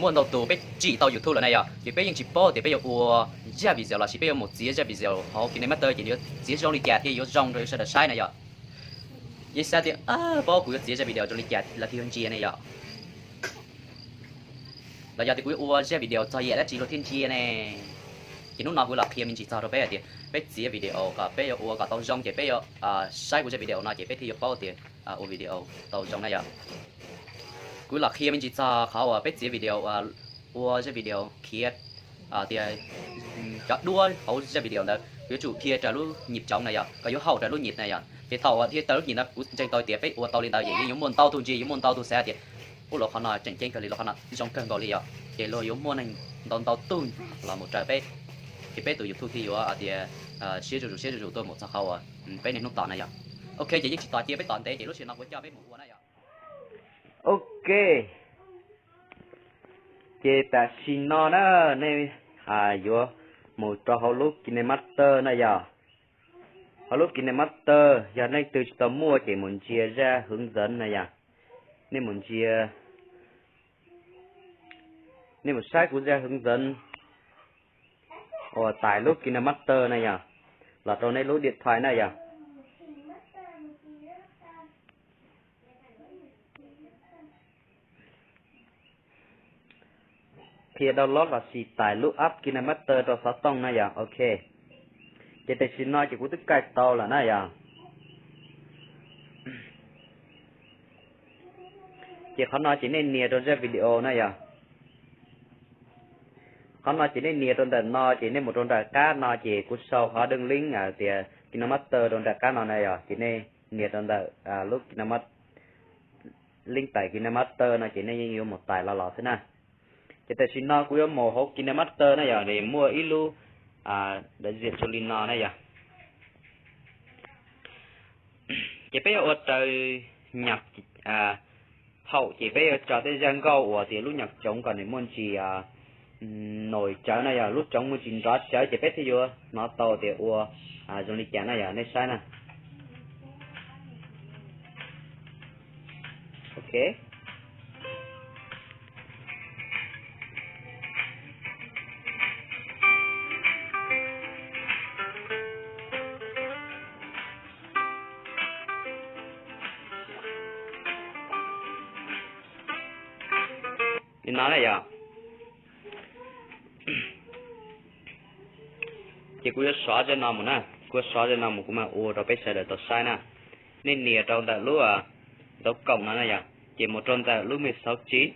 Muaj ntau tus peb tsim tau YouTube lawm na yom, ces peb yeej tsis paub tias peb yuav ua zaj video lossis peb yuav mus txiav zaj video hauv KineMaster ces yuav txiav zoo li cas thiaj yuav zoo rau sawv daws saib na yom. Yeej xav tias, paub kuv yuav txiav zaj video zoo li cas luag thiaj yuav ntsia ne yom, los yog tias kuv yuav ua zaj video txog yam dab tsi luag thiaj ntsia ne. Ces hnub no kuv los qhia me ntsis txog rau peb hais tias peb txiav video kom peb yuav ua kom tau zoo ces peb yuav saib kuv zaj video no ces peb thiaj yuav paub tias ua video tau zoo na yom. Kuv los qhia me ntsis txog qhov uas peb txiav video, ua zaj video khiav tias cov duab hauv zaj video ntawd yuav tsum dhia raws lub nhịp trống na yom, kom yuav haum raws lub nhịp na yom. Ces thaum uas dhia raws lub nhịp ntawd kuv ntseeg tau tias peb ua tau li ntawd ces yeej yuav muaj ntau tug ntsia, yuav muaj ntau tug xav tias ub, lawv qhov no tseem ceeb kawg li, lawv qhov no zoo kawg nkaus li yom. Ces luag yuav muaj neeg ntau ntau tug los mus raws peb, ces peb tus YouTube thiaj yuav tias siab zuj zus siab zuj zus tuaj mus txog qhov uas peb niaj hnub tos na yom. Ok, ces yeej tsis tos cia peb tos ntev ces lub sij hawm no kuv coj peb mus ua na yom. Ok, ces tam sim no na nej yuav mus rau hauv lub KineMaster na yom. Hauv lub KineMaster yog leej twg tsis tau muaj ces mus ntsia zaj hướng dẫn na yom. Nej mus ntsia, nej mus saib kuv zaj hướng dẫn uas tais lub KineMaster na yom, los rau nej lub điện thoại na yom. Qhia download los sis tais lub app KineMaster rau xov tooj na yom. Ok, ces tam sim no ces kuv twb kaij tau lawm na yom. Ces qhov no ces nej nias rau zaj video na yom. Qhov no ces nej nias rau ntawm no ces nej mus rau nram qab no ces kuv sau qhov đường link tias KineMaster rau nram qab no na yom, ces nej nias rau ntawm lub link tais KineMaster no ces nej yeej yuav mus tais los los xwb na. Ces tam sim no kuv yuav mus hauv KineMaster na yom, muaj ib lub daim ziam txuas li no na yom. Ces peb yuav ua raws nhạc, haum ces peb yuav tso tej zaj nkauj uas tias lub nhạc trống kom nws muaj ntsis nổi trống na yom, lub trống muaj ntsis nrov trống ces peb thiaj yuav hnov tau tias ua zoo li cas na yom, nej saib na. Ok. Li no na yom. Ces kuv yuav xóa zaj no mus na, kuv yuav xóa zaj no mus kuv mam ua rau peb sawv daws tau saib na. Nej nias rau ntawm lub dấu cộng no na yom, ces mus rau ntawm lub mười sáu chín,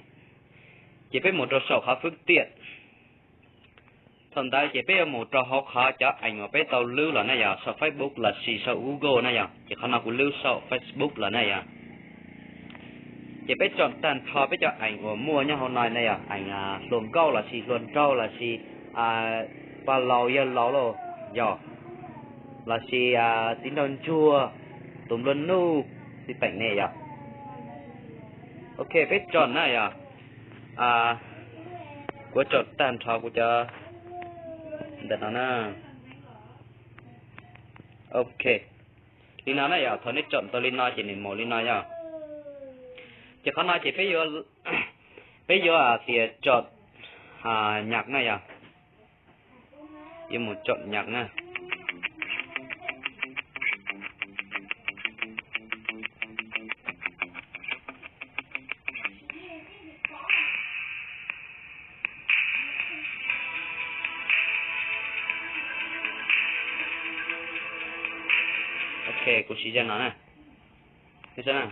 ces peb mus rau saum qhov phương tiện. Thaum ntawd ces peb yuav mus rau hauv qhov cov ảnh uas peb tau lub los na yom, saum Facebook los sis saum Google na yom, ces qhov no kuv lub saum Facebook los na yom. Ces peb chọn tag nrho peb cov ảnh uas muaj nyob hauv no na yom, ảnh hluas nkauj los sis hluas nraug los sis pog laus yawg laus los yog, los sis txiv nraug ntsuag, tus nplua nuj, txiv peem ne yom. Ok, peb chọn na yom. Kuv chọn tag nrho kuv cov ntawm no na. Ok, li no na yom, thaum nej chọn tau li no ces nws mus li no yom. Ces qhov no ces peb yuav, peb yuav tias chọn nhạc na yom. Yuav mus chọn nhạc na. Ok, kuv siv zaj no na. Tag, tag,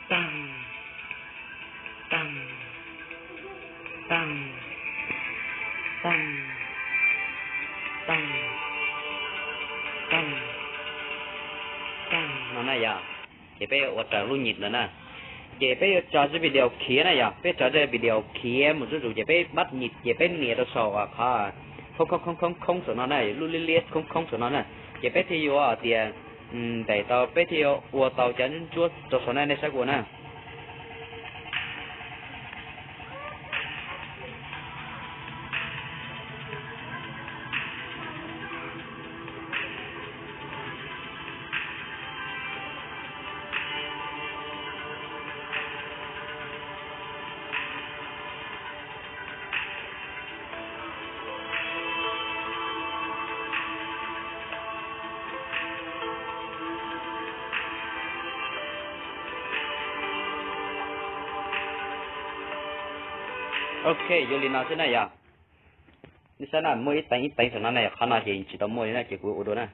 tag, tag, tag, tag no na yom. Ces peb yuav ua raws lub nhịp ntawd na. Ces peb yuav tso zaj video khiav na yom, peb tso zaj video khiav mus zuj zus ces peb bắt nhịp ces peb nias rau saum qhov khoob khoob khoob khoob saum no na, lub liab liab khoob khoob saum no na. Ces peb thiaj yuav tias ntes tau, peb thiaj yuav ua tau cov ntsuab ntsuab rau saum na, nej saib kuv ua na. Ok, yuav li no xwb na yog. Nej saib na, muaj ib teev ib teev saum no na, qhov no ces tsis tau muaj li na, ces kuv ua dua na.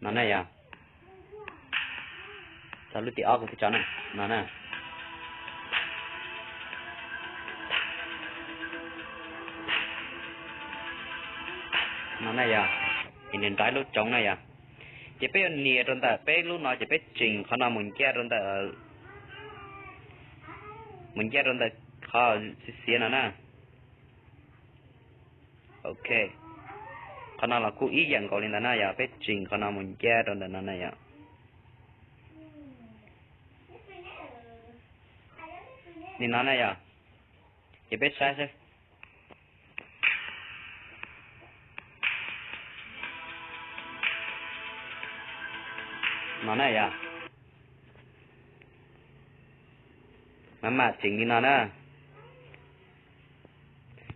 No na yog, txog lub tim ob kuv tso na, no na. No na yog, ces nws nrov lub tsoov na yog. Ces peb yuav nias rau ntawm peb lub no ces peb tseem qhov no mus ncaj rau ntawm, mus ncaj rau ntawm qhov xiav xiav no na. Ok, qhov no los kuj ib yam nkaus li ntawd na yog, peb tseem qhov no mus ncaj rau ntawm no na yog. Li no na yog, ces peb saib xwb. No na yog, mam mam tseem li no na.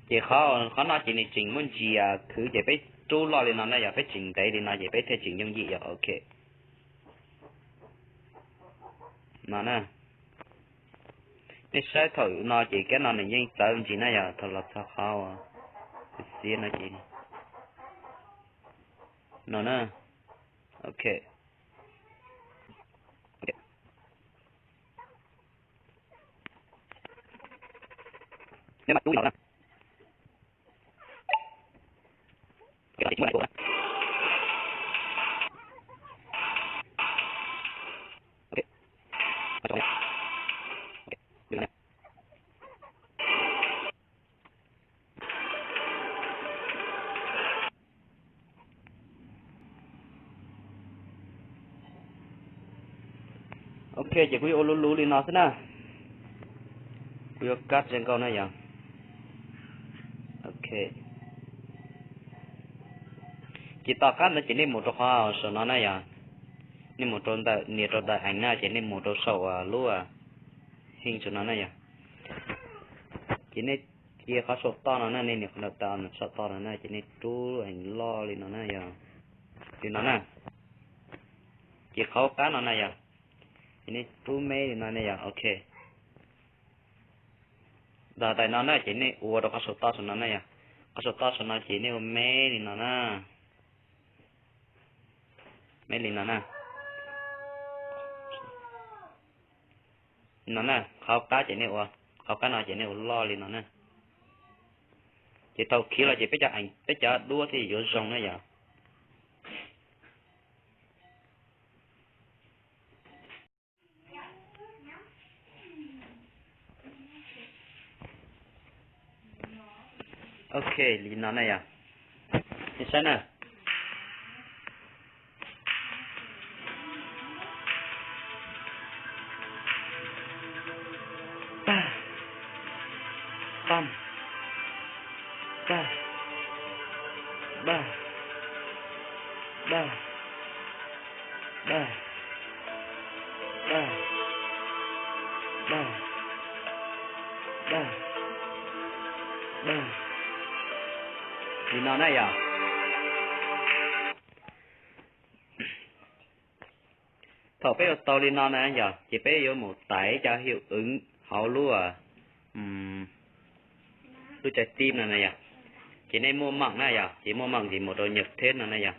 Ces qhov, qhov no ces nws tseem muaj ntsis khwv ces peb rub loj li no na yog, peb tseem ntev li no ces peb thiaj tseem yooj yim yog ok. No na, nej saib thaum no ces kab no nws yeej txawv ntsis na yog, thaum los txog qhov xiav no ces no na. Ok. Ok, ces kuv yuav ua luv luv li no xwb na. Kuv yuav kab tsev nkauj na yog. Ok. Ces tom qab ntawd ces nej mus rau qhov saum no na yog. Nej mus rau ntawm, nias rau ntawm eev na ces nej mus rau saum lub heev saum no na yog. Ces nej cia qhov saum toj no na, nej nias qhov ntawm toj no saum toj no na ces nej rub eev loj li no na yog. Li no na. Ces qhov qab no na yog, ces nej rub me li no na yog. Ok. Ntawm no na ces nej ua rau qhov saum toj saum no na yog. Qhov saum toj saum no ces nej ua me li no na. Me li no na. No na, qhov qab ces nej ua, qhov qab no ces nej ua loj li no na. Ces thaum khiv los ces peb cov, peb cov duab thiaj yuav zoo na yog. Ok, li no na yog. Nej saib na. Pam, pam, pam, pam, pam, pam, pam, pam, pam. Li no na yog. Thaum peb ua tau li no na yog, ces peb yuav mus tải cov hiệu ứng hauv lub, lub trái tim no na yog. Ces nej muaj mạng na yog, ces muaj mạng ces mus rau nhập thêm no na yog.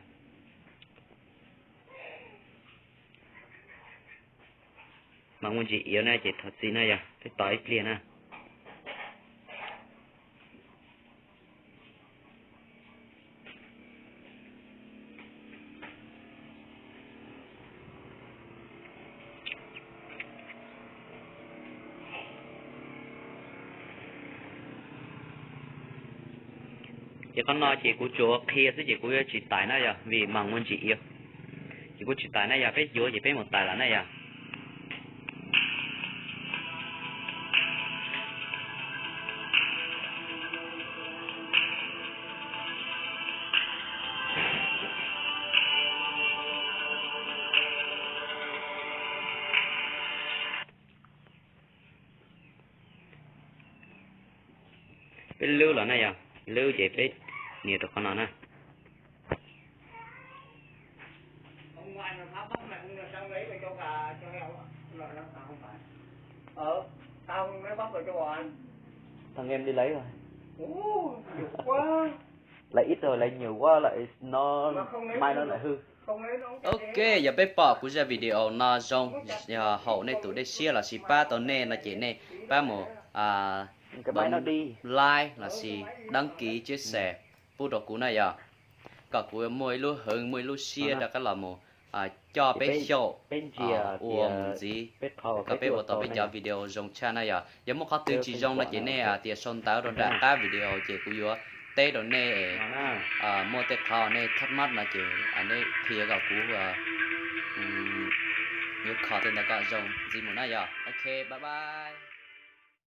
Mạng Nguyễn Trí Hiếu na ces thov txim na yog, peb tos ib pliag na. Ces qhov no ces kuv tsuas qhia xwb ces kuv yuav tsis tải na yog, vì mạng Nguyễn Trí Hiếu. Ces kuv tsis tải na yog, peb yuav ces peb mus tải lawm na yog. Peb lub los na yog, lub ces peb nias rau qhov no na. Thằng em đi lấy rồi. Ú, nhiều quá. Lấy ít rồi, lấy nhiều quá lại nó, mai nó lại hư. Ok, yog peb pom kuv zaj video no zoo, yog haum nej tus dej siab lossis pab tau nej no ces nej pab mus, à, cái máy nó đi, like lossis đăng ký chia sẻ pub rau kuv na yog, kom kuv muaj ib lub hwv, muaj ib lub siab rov qab los mus coj peb xyaum ua mus ntxiv, kom peb ua tau peb cov video zoo tshaj na yog. Yog muaj qhov twg tsis zoo no ces nej tias sau ntawv rau nram qab video ces kuv yuav teb rau nej. Muaj tej qhov nej thắc mắc no ces nej qhia kom kuv yuav kho tej ntawd kom zoo ntxiv mus na yog. Ok, bye bye.